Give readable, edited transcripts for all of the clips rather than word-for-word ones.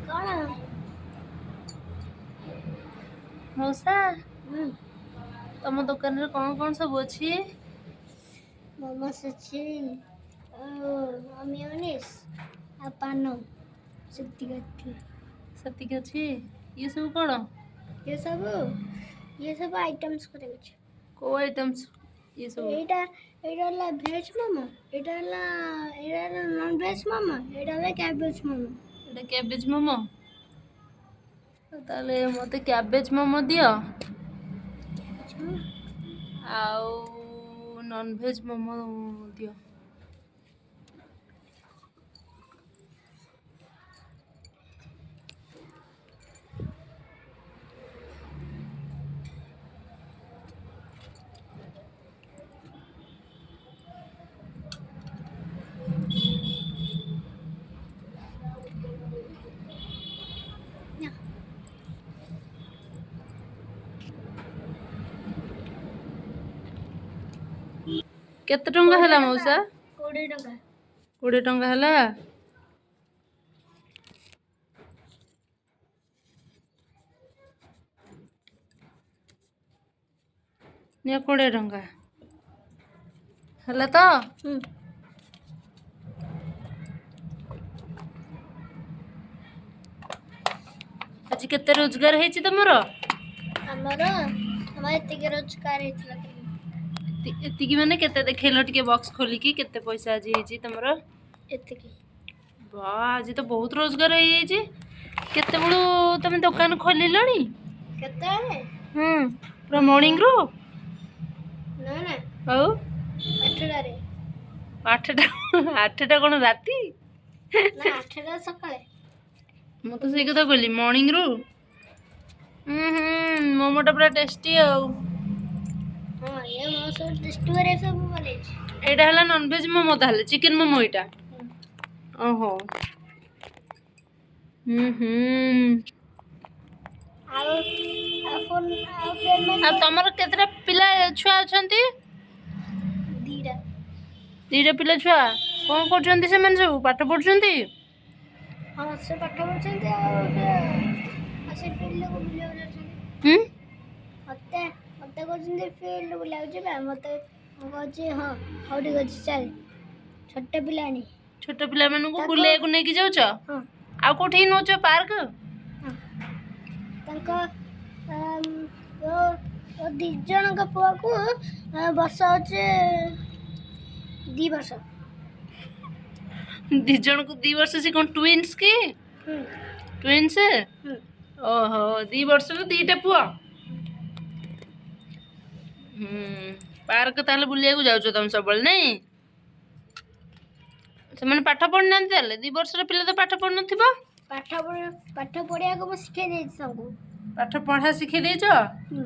କ'ଣ? ମଉସା, ତମ ଦୋକାନରେ କ'ଣ କ'ଣ ସବୁ ଅଛି? ମୋମୋସ୍ ଅଛି ଆଉ ମିଓନିସ୍ ଆଉ ପାନ, ସେତିକି ଅଛି। ସେତିକି ଅଛି। ଇଏ ସବୁ କ'ଣ? ଇଏ ସବୁ ଆଇଟମ୍ସ କରାଉଛି। କୋଉ ଆଇଟମ୍ସ ଇଏ ସବୁ? ଏଇଟା ହେଲା ଭେଜ୍ ମୋମୋ, ଏଇଟା ହେଲା ନନ୍ ଭେଜ୍ ମୋମୋ, ଏଇଟା ହେଲା କ୍ୟାବେଜ୍ ମୋମୋ। ଏଇଟା କ୍ୟାବେଜ୍ ମୋମୋ। ତାହେଲେ ମୋତେ କ୍ୟାବେଜ୍ ମୋମୋ ଦିଅ ଆଉ ନନଭେଜ୍ ମୋମୋ ଦିଅ। ନା। କେତେ ଟଙ୍କା ହେଲା ମଉସା? 20 ଟଙ୍କା। 20 ଟଙ୍କା ହେଲା। ନିଅ, 20 ଟଙ୍କା ହେଲା ତ? ହୁଁ। ଆଜି କେତେ ରୋଜଗାର ହେଇଛି ତମର? ଆମର ଏତିକି ରୋଜଗାର ହେଇଥିଲା କାଲି। ଏତିକି ମାନେ କେତେ? ଦେଖେଇଲ ଟିକେ ବକ୍ସ ଖୋଲିକି, କେତେ ପଇସା ଆଜି ହେଇଛି ତମର? ଏତିକି। ବା, ଆଜି ତ ବହୁତ ରୋଜଗାର ହେଇଯାଇଛି। କେତେବେଳୁ ତମେ ଦୋକାନ ଖୋଲିଲଣି? କେତେବେଳେ? ହୁଁ, ପୁରା ମର୍ଣ୍ଣିଂରୁ? ନା ନା। ଆଉ? 8ଟାରେ। 8ଟା? 8ଟା କ'ଣ ରାତି? ନା, 8ଟା ସକାଳେ। ମୁଁ ତ ସେଇ କଥା କହିଲି, ମର୍ଣ୍ଣିଂରୁ। ହୁଁ ହୁଁ ମୋମୋଟା ପୁରା ଟେଷ୍ଟି ଆଉ। ହଁ, ଏ ମୋ ସବୁ ଟେଷ୍ଟ କରିବା ସବୁ ବନେଇଛି। ଏଇଟା ହେଲା ନନଭେଜ୍ ମୋମୋ ତାହେଲେ, ଚିକେନ ମୋମୋ ଏଇଟା। ଓହୋ, ହୁଁ ହୁଁ ଆଉ ଆଉ ଫୋନ୍ ଆଉ ପେମେଣ୍ଟ। ଆଉ ତମର କେତେଟା ପିଲା ଛୁଆ ଅଛନ୍ତି? 2ଟା। 2ଟା ପିଲା ଛୁଆ। କ'ଣ କରୁଛନ୍ତି ସେମାନେ ସବୁ? ପାଠ ପଢୁଛନ୍ତି? ହଁ, ସେ ପାଠ ପଢୁଛନ୍ତି ଆଉ ସେ ଫିଲ୍ଡକୁ ବୁଲିବାକୁ ଯାଉଛନ୍ତି। ହୁଁ। ମତେ ମତେ କହୁଛନ୍ତି ଫିଲ୍ଡ ବୁଲିବାକୁ ଯିବା। ମୁଁ କହୁଛି ହଁ, ହଉ ଠିକ୍ ଅଛି, ଚାଲ। ଛୋଟ ପିଲାଣି। ଛୋଟ ପିଲାମାନଙ୍କୁ ବୁଲେଇବାକୁ ନେଇକି ଯାଉଛ? ହଁ। ଆଉ କୋଉଠିକି ନଉଛ? ପାର୍କ? ହଁ, ତାଙ୍କ ଓ 2 ଜଣଙ୍କ ପୁଅକୁ ବର୍ଷ ହଉଛି 2 ବର୍ଷ। 2 ଜଣକୁ 2 ବର୍ଷ? ସେ କ'ଣ ଟୁଇନ୍ସ କି? ହୁଁ। ଟୁଇନ୍ସ? ହୁଁ। ଓହୋ, 2 ବର୍ଷର 2ଟା ପୁଅ। ହୁଁ, ପାର୍କ ତାହେଲେ ବୁଲିବାକୁ ଯାଉଛ ତମେ ସବୁବେଳେ, ନାଇଁ? ସେମାନେ ପାଠ ପଢୁନାହାନ୍ତି ତାହେଲେ? 2 ବର୍ଷର ପିଲା ତ ପାଠ ପଢୁନଥିବ? ପାଠ ପଢ଼ିବାକୁ ମୁଁ ଶିଖେଇ ଦେଇଛି ତାଙ୍କୁ। ପାଠ ପଢା ଶିଖେଇ ଦେଇଛ? ହୁଁ।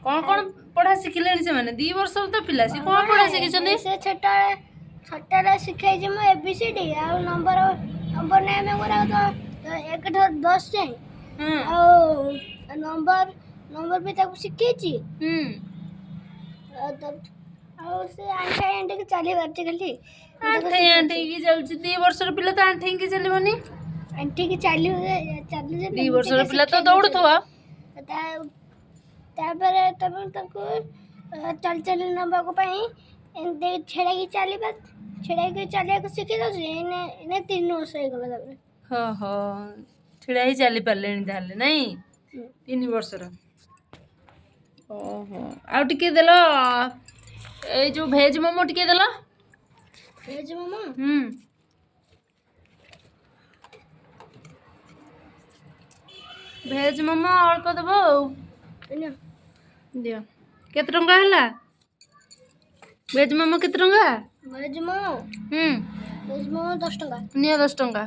କ'ଣ କ'ଣ ପଢା ଶିଖିଲେଣି ସେମାନେ? 2 ବର୍ଷର ତ ପିଲା, ସେ କ'ଣ ପଢା ଶିଖିଛନ୍ତି? ସେ ଛୋଟବେଳେ ଶିଖେଇଛି ମୁଁ ABCD ଆଉ ନମ୍ବର ନମ୍ବର ନେମ୍ ଗୁଡ଼ାକ ତ 1 ଠାରୁ 10 ଯାଏଁ। ଆଉ ନମ୍ବର ନମ୍ବର ବି ତାକୁ ଶିଖେଇଛି। ଆଉ ସେ ଆଣ୍ଠେଇ ଆଣ୍ଠେଇକି ଚାଲି ପାରୁଛି ଖାଲି। ମୁଁ ତାକୁ ଆଣ୍ଠେଇ ଶିଖେଇଛି। ଆଣ୍ଠେଇକି ଚାଲୁଛି? 2 ବର୍ଷର ପିଲା ତ ଆଣ୍ଠେଇକି ଚାଲିବନି। ଆଣ୍ଠେଇକି ଚାଲିବ, ଚାଲୁଛି। 2 ବର୍ଷର ପିଲା ତ ଦୌଡୁଥିବ। ତାପରେ ତାପରେ ତାକୁ ଚାଲି ଚାଲି ନେବାକୁ ପାଇଁ ଏମିତି ଛିଡ଼ାଇକି ଚାଲିବା, ଛିଡ଼ାଇକି ଚାଲିବାକୁ ଶିଖେଇ ଦେଉଛି। ଏଇନେ ଏଇନେ 3 ବର୍ଷ ହେଇଗଲା ତାପରେ। ହଁ ହଁ ଛିଡ଼ା ହେଇ ଚାଲି ପାରିଲେଣି ତାହେଲେ, ନାଇଁ? ହୁଁ। 3 ବର୍ଷର। ଓହୋ, ଆଉ ଟିକେ ଦେଲ, ଏଇ ଯୋଉ ଭେଜ ମୋମୋ ଟିକେ ଦେଲ। ଭେଜ୍ ମୋମୋ? ହୁଁ। ଭେଜ ମୋମୋ ଅଳ୍ପ ଦେବ ଆଉ। ନିଅ। ଦିଅ। କେତେ ଟଙ୍କା ହେଲା? ଭେଜ ମୋମୋ କେତେ ଟଙ୍କା? ଭେଜ୍ ମୋମୋ? ହୁଁ। ଭେଜ୍ ମୋମୋ 10 ଟଙ୍କା। ନିଅ 10 ଟଙ୍କା।